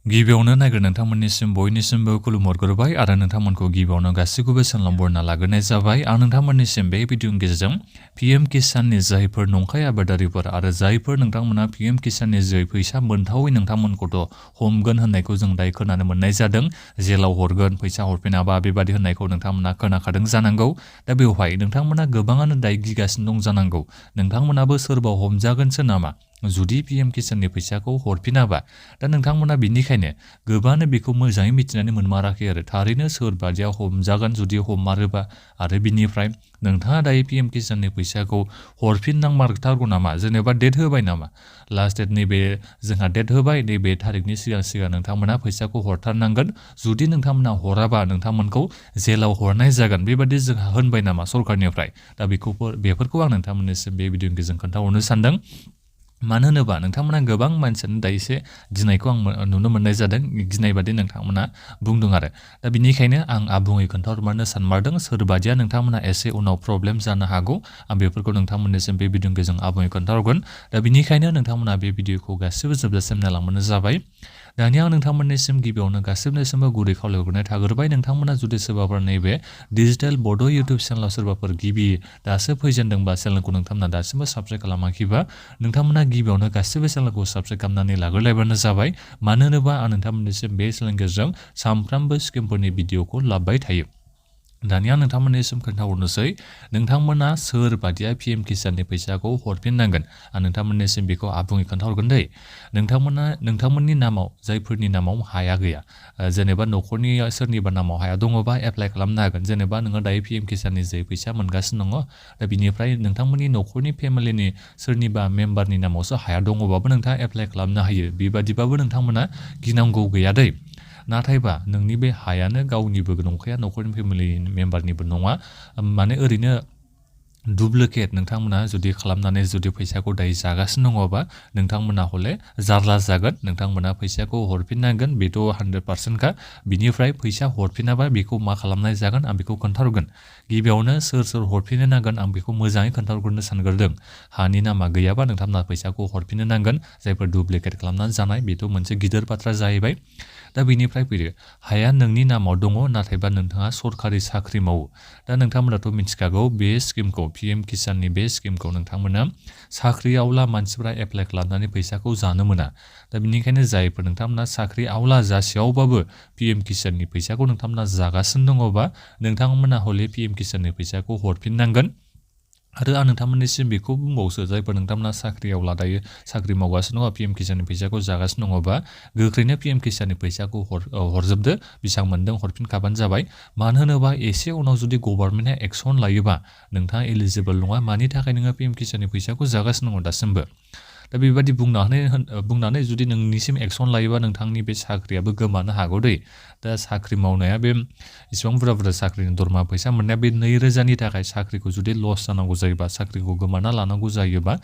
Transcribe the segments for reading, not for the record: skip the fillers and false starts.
गिबियावनो नायग्रो नोंथांमोननिसिम बयनिसिमबो खुलुमहरग्रोबाय आरो नोंथांमोनखौ गिबियावनो गासैखौबो सनमान लाग्रोनाय जाबाय। आं नोंथांमोननिसिम बे भिडिअनि गेजेरजों पीएम किसाननि जायफोर नंखाय आबादारिफोर आरो जायफोर नोंथांमोना पीएम किसाननि जोहै फैसा मोनथावै नोंथांमोनखौथ' हमगोन होननायखौ जों दायो खोनानो मोननाय जादों। जेलाव हरगोन फैसा हरफिनाबा बेबादि होननायखौ नोंथांमोना खोनाखादों जानांगौ। दा बेवहाय नोंथांमोना गोबाङानो दायो गिगासिनो दं जानांगौ। नोंथांमोनाबो सोरबा हमजागोनसो नामा जुदि पीएम किसाननि फैसाखौ हरफिनाबा। दा नोंथांमोना बिनिखायनो गोबाङानो बेखौ मोजाङै मिथिनानै मोनमाराखै आरो थारैनो सोरबादिया हमजागोन जुदि हममारोबा आरो बिनिफ्राय नोंथाङा दायो पीएम किसाननि फैसाखौ हरफिननांमारथारगौ नामा, जेनेबा डेट होबाय नामा, लास्ट डेट नैबे जोंहा डेट होबाय नैबे थारिखनि सिगां नोंथांमोना फैसाखौ हरथारनांगोन। जुदि नोंथांमोना हराबा नोंथांमोनखौ जेलाव हरनाय जागोन बेबादि जोंहा होनबाय नामा सरखारनिफ्राय। दा बेफोरखौ आं नोंथांमोननिसिम बे भिडिअनि गेजेरजों खोन्थाहरनो सानदों। मानो होनोबा नोंथांमोना गोबां मानसियानो दायो एसे गिनायखौ आं नुनो मोननाय जादों, गिनाय बादि नोंथांमोना बुंदों आरो। दा बिनिखायनो आं आबुङै खोन्थाहरमारनो सानमारदों। सोरबादिया नोंथांमोना एसे उनाव प्रब्लेम जानो हागौ, आं बेफोरखौ नोंथांमोननिसिम बे भिडिअनि गेजेरजों आबुङै खोन्थाहरगोन। दा बिनिखायनो नोंथांमोना बे भिडिअखौ गासिबो जोबजासिम नायलांबानो जाबाय। दानिया आं नोंथांमोननिसिम गिबियावनो गासिबनिसिमबो गुरै खावलायहरनाय थाग्रोबाय। नोंथांमोना जुदि सोरबाफोर नैबे डिजिटेल बड' इउटुब चेनेलाव सोरबाफोर गिबि दासो फैजेनदोंबा चेनेलखौ नोंथांमोना दासिमबो साबस्क्राइब खालामाखैबा नोंथांमोना गिबियावनो गासिबो चेनेलखौ साबस्क्राइब खालामनानै लाग्रोलायबानो जाबाय। मानो होनोबा आं नोंथांमोननिसिम बे चेनेलनि गेजेरजों सानफ्रामबो स्किमफोरनि भिडिअखौ लाबोबाय थायो। दानिया नोंथांमोननिसिम खोन्थाहरनोसै नोंथांमोना सोरबादिया पीएम किसाननि फैसाखौ हरफिननांगोन। आं नोंथांमोननिसिम बेखौ आबुङै खोन्थाहरगोन दै। नोंथांमोननि नामाव जायफोरनि नामाव हाया गैया, जेनेबा न'खरनि सोरनिबा नामाव हाया दङबा एप्लाइ खालामनो हागोन। जेनेबा नोङो दायो पीएम किसाननि जे फैसा मोनगासिनो दङ, दा बिनिफ्राय नोंथांमोननि न'खरनि फेमिलिनि सोरनिबा मेम्बारनि नामावसो हाया दङबाबो नोंथाङा एप्लाइ खालामनो हायो। बेबादिबाबो नोंथांमोना गिनांगौ गैया दै। नाथायबा नोंनि बे हायानो गावनिबो नंखाया, न'खरनि फेमिलि मेम्बारनिबो नङा, माने ओरैनो डुप्लिकेट नोंथांमोना जुदि खालामनानै जुदि फैसाखौ दायो जागासिनो दङबा नोंथांमोना हले जारला जागोन। नोंथांमोना फैसाखौ हरफिननांगोन, बेथ' 100%खा। बिनिफ्राय फैसा हरफिनाबा बेखौ मा खालामनाय जागोन आं बेखौ खोन्थाहरगोन। गिबियावनो सोर हरफिननो नांगोन आं बेखौ मोजाङै खोन्थाहरग्रोनो सानग्रोदों। हानि नामा गैयाबा नोंथांमोना फैसाखौ हरफिननो नांगोन। जायफोर डुप्लिकेट खालामनानै जानाय बेथ' मोनसे गिदिर बाथ्रा जाहैबाय। दा बिनिफ्राय फैदो, हाया नोंनि नामाव दङ नाथायबा नोंथाङा सरकारि साख्रि मावो। दा नोंथांमोनाथ' मिथिखागौ बे स्किमखौ, पीएम किसाननि बे स्किमखौ नोंथांमोना साख्रि आवला मानसिफ्रा एप्लाइ खालामनानै फैसाखौ जानो मोना। दा बिनिखायनो जायफोर नोंथांमोना साख्रि आवला जासेयावबाबो पीएम किसाननि फैसाखौ नोंथांमोना जागासिनो दङबा नोंथांमोना हले पीएम किसाननि फैसाखौ हरफिननांगोन। आरो आं नोंथांमोननिसिम बेखौ बुंबावसो, जायफोर नोंथांमोना साख्रियाव दायो साख्रि मावगासिनो दङ, पीएम किसाननि फैसाखौ जागासिनो दङबा गोख्रैनो पीएम किसाननि फैसाखौ हरजोबदो। बेसेबां मोनदों हरफिनखाबानो जाबाय। मानो होनोबा एसे उनाव जुदि गभर्नमेन्टआ एक्सन लायोबा नोंथाङा एलिजिबोल नङा। मानि थाखाय नोङो पीएम किसाननि फैसाखौ जागासिनो दङ दासिमबो। दा बेबायदि बुंनानै जुदि नोंनिसिम एक्सन लायोबा नोंथांनि बे साख्रियाबो गोमानो हागौ दै। दा साख्रि मावनाया बे इसिबां बुरजा साख्रिनि दरमा फैसा मोननाया बे 2,000नि थाखाय साख्रिखौ जुदि लस जानांगौ जायोबा, साख्रिखौ गोमाना लानांगौ जायोबा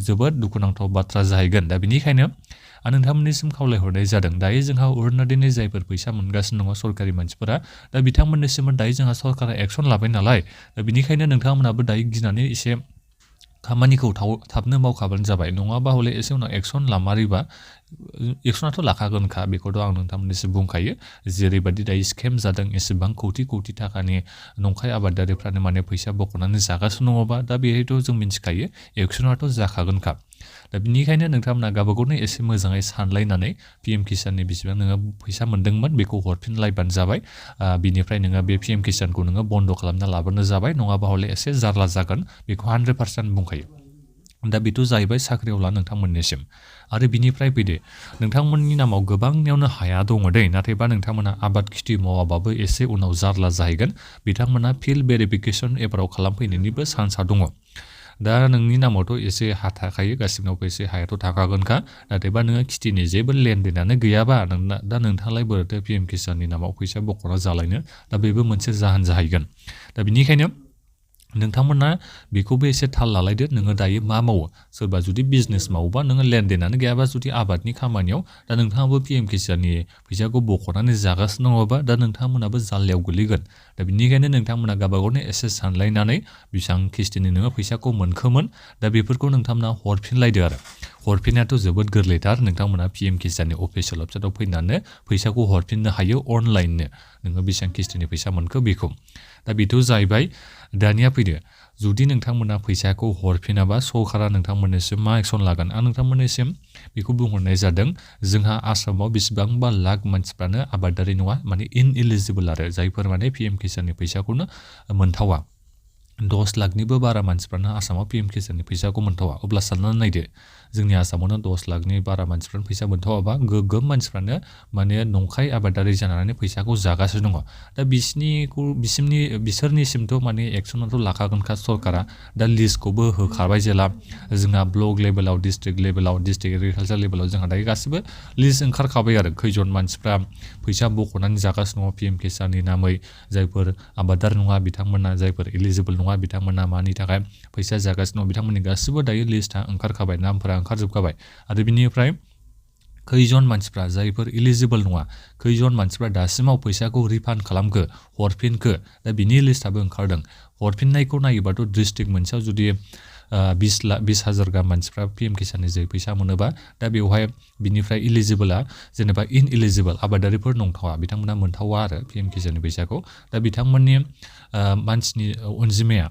जोबोद दुखुनांथाव बाथ्रा जाहैगोन। दा बिनिखायनो आं नोंथांमोननिसिम खावलायहरनाय जादों, दायो जोंहा अरुण'दयनि जायफोर फैसा मोनगासिनो दङ सरकारि मानसिफोरा, दा बिथांमोननिसिम दायो जोंहा सरकारा एक्सन लाबाय नालाय, दा बिनिखायनो नोंथांमोनाबो दायो गिनानै एसे खामानिखौ थाबनो मावखाबानो जाबाय। नङाबा हले एसे उनाव एक्सन लामारोबा, एक्सनाथ' लाखागोनखा, बेखौथ' आं नोंथांमोननिसिम बुंखायो। जेरैबायदि दायो स्केम जादों, एसेबां कौटि थाखानि नंखाय आबादारिफ्रानो माने फैसा बख'नानै जागासिनो दङबा, दा बेहायथ' जों मिथिखायो एक्सनाथ' जाखागोनखा। दा बिनिखायनो नोंथांमोना गावबागावनो एसे मोजाङै सानलायनानै पीएम किसाननि बेसेबां नोङो फैसा मोनदोंमोन बेखौ हरफिनलायबानो जाबाय। बिनिफ्राय नोङो बे पीएम किसानखौ नोङो बन्द' खालामना लाबानो जाबाय। नङाबा हले एसे जारला जागोन, बेखौ 100% बुंखायो। दा बेथ' जाहैबाय साख्रियावला नोंथांमोननिसिम। आरो बिनिफ्राय फैदो, नोंथांमोननि नामाव गोबांनियावनो हाया दङ दै, नाथायबा नोंथांमोना आबाद खिथि मावाबाबो एसे उनाव जारला जाहैगोन। बिथांमोना फिल्ड भेरिफिकेसन एबाराव खालामफैनायनिबो चान्सआ दङ। दा नोंनि नामावथ' एसे हा थाखायो, गासिबनावबो एसे हायाथ' थाखागोनखा। नाथायबा नोङो खिथिनि जेबो लेनदेनानो गैयाबा दा नोंथाङालाय बोरैथो पीएम किसाननि नामाव फैसा बख'ना जालायनो। दा बेबो मोनसे जाहोन जाहैगोन। दा बिनिखायनो नोंथांमोना बेखौबो एसे थाल लालायदो। नोङो दायो मा मावो? सोरबा जुदि बिजनेस मावोबा नोङो लेनदेनानो गैयाबा जुदि आबादनि खामानियाव, दा नोंथाङाबो पीएम किसाननि फैसाखौ बख'नानै जागासिनो दङबा दा नोंथांमोनाबो जाल्लायाव गोलैगोन। दा बिनिखायनो नोंथांमोना गावबागावनो एसे सानलायनानै बेसेबां किस्तिनि नोङो फैसाखौ मोनखोमोन, दा बेफोरखौ नोंथांमोना हरफिनलायदो आरो। हरफिननायाथ' जोबोद गोरलैथार नोंथांमोना पिएम किसाननि अफिसियेल वेबसाइटआव फैनानै फैसाखौ हरफिननो हायो अनलाइननो नोङो बेसेबां किस्तिनि फैसा मोनखो बेखौ दा बेथ' जाहैबाय दानिया फैदो जुदि नोंथांमोना फैसाखौ हरफिनाबा सरकारा नोंथांमोननिसिम मा एक्सन लागोन आं नोंथांमोननिसिम बेखौ बुंहरनाय जादों जोंहा आसामाव बेसेबांबा लाख मानसिफ्रानो आबादारि नङा माने इनएलिजिबल आरो जायफोर माने पिएम किसाननि फैसाखौनो मोनथावा 10 लाखनिबो बारा मानसिफ्रानो आसामाव पिएम किसाननि फैसाखौ मोनथावा अब्ला साननानै नायदो जोंनि आसामावनो 10 लाखनि बारा मानसिफ्रानो फैसा मोनथावाबा गोगोम मानसिफ्रानो माने नंखाय आबादारि जानानै फैसाखौ जागासिनो दङ दा बिसोरनिसिमथ' माने एक्सनाथ' लाखागोनखा सरकारा दा लिस्टखौबो होखाबाय जेला जोंहा ब्लक लेभेलाव डिस्ट्रिक्ट एग्रिकालचार लेभेलाव जोंहा दायो गासिबो लिस्ट ओंखारखाबाय आरो खैजन मानसिफ्रा फैसा बख'नानै जागासिनो दङ पिएम किसाननि नामै जायफोर आबादारि नङा बिथांमोना जायफोर एलिजिबल नङा बिथांमोना मानि थाखाय फैसा जागासिनो दं बिथांमोननि गासिबो दायो लिस्टआ ओंखारखाबाय नामफोरा ओंखारजोबखाबाय आरो बिनिफ्राय खैजन मानसिफ्रा जायफोर एलिजिबल नङा खैजन मानसिफ्रा दासिमाव फैसाखौ रिफान्ड खालामखो हरफिनखो दा बिनि लिस्टआबो ओंखारदों हरफिननायखौ नायोबाथ' डिस्ट्रिक्ट मोनसेयाव जुदि 20,000 गाहाम मानसिफ्रा पिएम किसाननि जे फैसा मोनोबा दा बेवहाय बिनिफ्राय इलिजिबोला जेनेबा इनएलिजिबल आबादारिफोर नंथावा बिथांमोना मोनथावा आरो पिएम किसाननि फैसाखौ दा बिथांमोननि मानसिनि अनजिमाया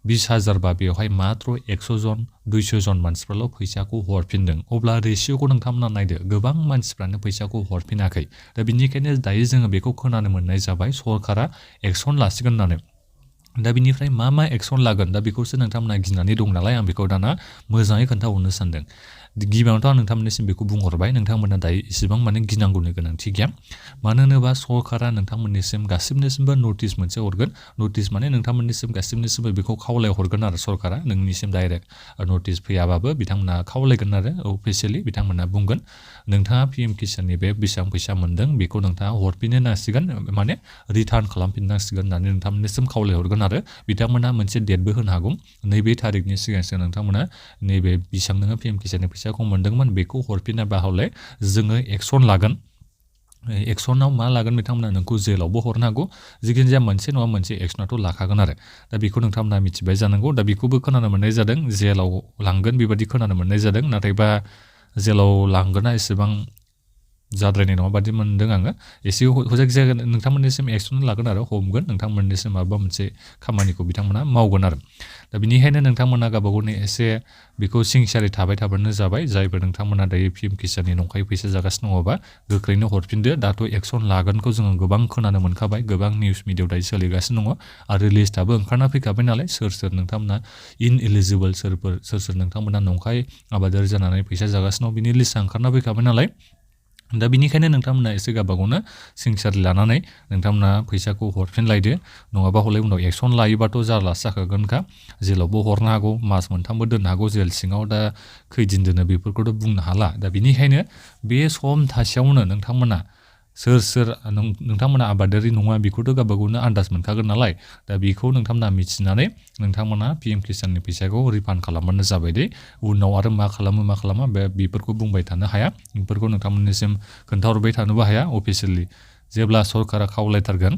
20,000 बा बेवहाय मात्र 100 जन 200 जन मानसिफ्राल' फैसाखौ हरफिनदों अब्ला रेशियोखौ नोंथांमोना नायदो गोबां मानसिफ्रानो फैसाखौ हरफिनाखै दा बिनिखायनो दायो जोङो बेखौ खोनानो मोननाय जाबाय सरकारा एक्सन लासिगोन होननानै दा बिनिफ्राय मा एक्सन लागोन दा बेखौसो नोंथांमोना गिनानै दं नालाय आं बेखौ दाना मोजाङै खोन्थाहरनो सानदों गिबियावनोथ' आं नोंथांमोननिसिम बेखौ बुंहरबाय नोंथांमोना दायो इसेबां माने गिनांगौनि गोनांथि गैया मानो होनोबा सरकारा नोंथांमोननिसिम गासिबनिसिमबो नटिस मोनसे हरगोन नटिस माने नोंथांमोननिसिम गासिबनिसिमबो बेखौ खावलायहरगोन आरो सरकारा नोंनिसिम डाइरेक्ट नटिस फैयाबाबो बिथांमोना खावलायगोन आरो अफिसियेलि बिथांमोना बुंगोन नोंथाङा पिएम किसाननि बे बेसेबां फैसा मोनदों बेखौ नोंथाङा हरफिननो नांसिगोन माने रिटार्न खालामफिननांसिगोन होननानै नोंथांमोननिसिम खावलायहरगोन आरो बिथांमोना मोनसे डेटबो होनो हागौ नैबे थारिखनि सिगांसो नोंथांमोना नैबे बेसेबां नोङो पिएम किसाननि फैसाखौ मोनदोंमोन बेखौ हरफिनाबा हले जोङो एक्सन लागोन एक्सनाव मा लागोन बिथांमोना नोंखौ जेलावबो हरनो हागौ जिखुनु जाया मोनसे नङा मोनसे एक्सनाथ' लाखागोन आरो दा बेखौ नोंथांमोना मिथिबाय जानांगौ दा बेखौबो खोनानो मोननाय जादों जेलाव लांगोन बेबायदि खोनानो मोननाय जादों नाथायबा जेलाव लांगोना एसेबां जाद्रायनाय नङा बादि मोनदों आङो एसे जायखिजाया नोंथांमोननिसिम एक्सन लागोन आरो हमगोन नोंथांमोननिसिम माबा मोनसे खामानिखौ बिथांमोना मावगोन आरो दा बिनिखायनो नोंथांमोना गावबा गावनि एसे बेखौ सिंसारि थाबाय थाबानो जाबाय जायफोर नोंथांमोना दायो पिएम किसाननि नंखाय फैसा जागासिनो दङबा गोख्रैनो हरफिनदो दाथ' एक्सन लागोनखौ जोङो गोबां खोनानो मोनखाबाय गोबां निउस मिडियायाव दायो सोलिगासिनो दङ आरो लिस्टआबो ओंखारना फैखाबाय नालाय सोर नोंथांमोना इनएलिजिबल सोर नोंथांमोना नंखाय आबादारि जानानै फैसा जागासिनो दं बिनि लिस्टआ ओंखारना फैखाबाय नालाय दा बिनिखायनो नोंथांमोना एसे गावबागावनो सिंसारि लानानै नोंथांमोना फैसाखौ हरफिनलायदो नङाबा हले उनाव एक्सन लायोबाथ' जारलासो जाखागोनखा जेलावबो हरनो हागौ मास मोनथामबो दोननो हागौ जेल सिङाव दा खैदिन दोनो बेफोरखौथ' बुंनो हाला दा बिनिखायनो बे सम थासेयावनो नोंथांमोना सोर नोंथांमोना आबादारि नङा बेखौथ' गावबागावनो आन्दाज मोनखागोन नालाय दा बेखौ नोंथांमोना मिथिनानै नोंथांमोना पिएम किसाननि फैसाखौ रिफान्ड खालामबानो जाबाय दे उनाव आरो मा खालामा बेफोरखौ बुंबाय थानो हाया बेफोरखौ नोंथांमोननिसिम खोन्थाहरबाय थानोबो हाया अफिसियेलि जेब्ला सरकारा खावलायथारगोन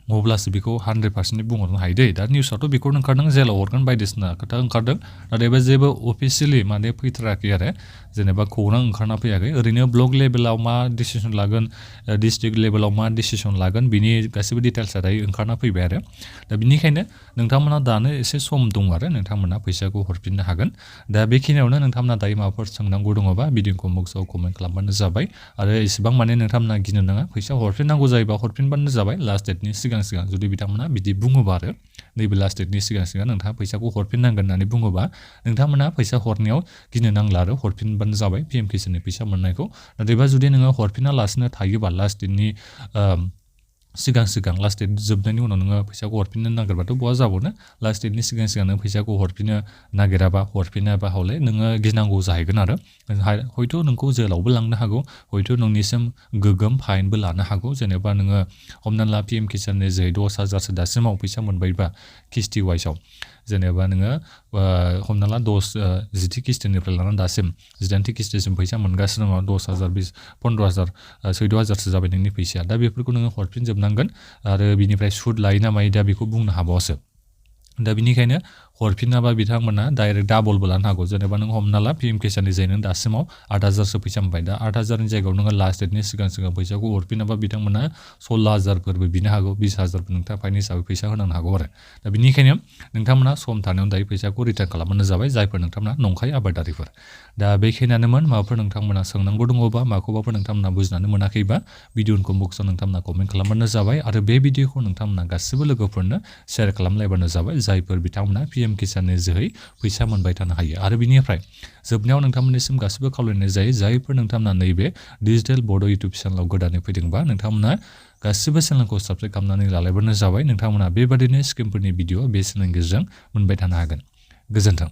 अब्लासो बेखौ 100% बुंहरनो हायो दै दा निउसआथ' बेखौनो ओंखारदों जेलाव हरगोन बायदिसिना खोथा ओंखारदों नाथायबा जेबो अफिसियेलि माने फैथाराखै आरो जेनेबा खौरां ओंखारना फैयाखै ओरैनो ब्लक लेभेलाव मा डिसिसन लागोन डिस्ट्रिक्ट लेभेलाव मा डिसिसन लागोन बिनि गासैबो डिटेल्सआ दायो ओंखारना फैबाय आरो दा बिनिखायनो नोंथांमोना दानो एसे सम दं आरो नोंथांमोना फैसाखौ हरफिननो हागोन दा बेखिनियावनो नोंथांमोना दायो माबाफोर सोंनांगौ दङबा भिडिअखौ बक्सआव कमेन्ट खालामबानो जाबाय आरो इसेबां माने नोंथांमोना गिनो नाङा फैसा हरफिननांगौ जायोबा हरफिनबानो जाबाय लास्ट डेटनि सिगां जुदि बिथांमोना बिदि बुङोबा आरो नैबे लास्ट डेटनि सिगां नोंथाङा फैसाखौ हरफिननांगोन होननानै बुङोबा नोंथांमोना फैसा हरनायाव गिनो नांला आरो हरफिनबानो जाबाय पिएम किसाननि फैसा मोननायखौ नाथायबा जुदि नोङो हरफिना लासिनो थायोबा लास्ट डेटनि सिगां लास्ट डेट जोबनायनि उनाव नोङो फैसाखौ हरफिननो नागिरबाथ' बहा जाबावनो लास्ट डेटनि सिगां नों फैसाखौ हरफिननो नागिराबा हरफिनाबा हले नोङो गिनांगौ जाहैगोन आरो हयथ' नोंखौ जेलावबो लांनो हागौ हयथ' नोंनिसिम गोगोम फाइनबो लानो हागौ जेनेबा नोङो हमना ला पिएम किसाननि जे 10,000सो दासिमाव फैसा मोनबायबा किस्ति वाइसआव जेनेबा नोङो हमना ला 10 किस्तिनिफ्राय लानानै दासिम 18 किस्तिसिम फैसा मोनगासिनो दङ 10,000 15,000 14,000सो जाबाय नोंनि फैसाया दा बेफोरखौ नोङो हरफिनजोबनांगोन आरो बिनिफ्राय सुद लायो ना मायो दा बेखौ बुंनो हाबावासो दा बिनिखायनो हरफिनाबा बिथांमोना डाइरेक्ट डाबलबो लानो हागौ जेनेबा नों हमना ला पिएम किसाननि जाय नों दासिमाव 8,000सो फैसा मोनबाय दा 8,000नि जायगायाव नोङो लास्ट डेटनि सिगां फैसाखौ हरफिनाबा बिथांमोना 16,000फोरबो बिनो हागौ 20,000 नोंथाङा फाइन हिसाबै फैसा होनांनो हागौ आरो दा बिनिखायनो नोंथांमोना सम थानायावनो दायो फैसाखौ रिटार्न खालामनो जाबाय जायफोर नोंथांमोना नंखाय आबादारिफोर दा बेखिनियानोमोन माबाफोर नोंथांमोना सोंनांगौ दङबा माखौबाफोर नोंथांमोना बुजिनानै मोनाखैबा भिडिअ'खौ बक्सआव नोंथांमोना कमेन्ट खालामबानो जाबाय आरो बे भिडिअ'खौ नोंथांमोना गासिबो लोगोफोरनो शेयार खालामलायबानो जाबाय जायफोर बिथांमोना पिएम किसाननि जोहै फैसा मोनबाय थानो हायो आरो बिनिफ्राय जोबनायाव नोंथांमोननिसिम गासिबो खावलायनाय जायो जायफोर नोंथांमोना नैबे डिजिटेल बड' इउटुब चेनेलाव गोदानै फैदोंबा नोंथांमोना गासिबो चेनेलखौ साबस्क्राइब खालामनानै लालायबानो जाबाय नोंथांमोना बेबादिनो स्किमफोरनि भिडिअ बे चेनेलनि गेजेरजों मोनबाय थानो हागोन गोजोन्थों।